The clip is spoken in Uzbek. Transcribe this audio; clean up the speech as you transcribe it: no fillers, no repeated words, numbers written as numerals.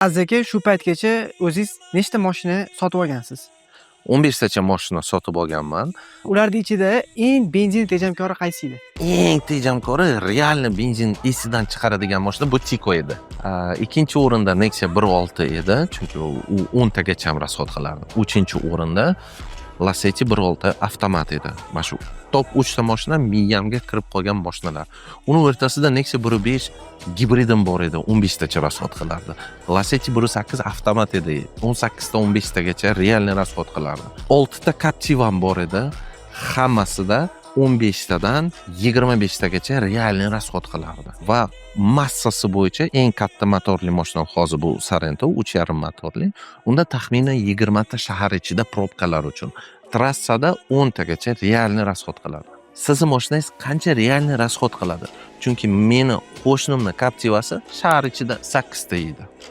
Aziz aka, shu paytgacha o'zingiz nechta mashina sotib olgansiz? 15 tacha mashina sotib olganman. Ularni ichida eng benzin tejamkori qaysi edi? Eng tejamkori, реально benzin esidan chiqaradigan mashina bu Tico edi. Ikkinchi o'rinda Nexia 1.6 edi, chunki u 10 tagacha ham расход qilardi. Uchinchi o'rinda Lacetti 1.6 avtomat edi. Mana shu top 3 ta mashina miyamga kirib qolgan mashinalar. Uni o'rtasida Nexia 1.5 gibridim bor edi, 15 tacha расход qilardi. Lacetti 1.8 avtomat edi, 18 ta 15 tagacha реальный расход qilardi. 6 ta Captiva'm bor edi, hammasida 15 tadan 25 tagacha реальный расход qilardi. Va massasi bo'yicha eng katta motorli mashina hozir bu Sorento 3,5 motorli. Unda taxminan 20 ta shahar ichida probkalar uchun. Trassada 10 tagacha реальный расход qiladi. Sizni mashinangiz qancha реальный расход qiladi? Chunki meni qo'shnimni Captiva'si shahar ichida 8 ta yeydi.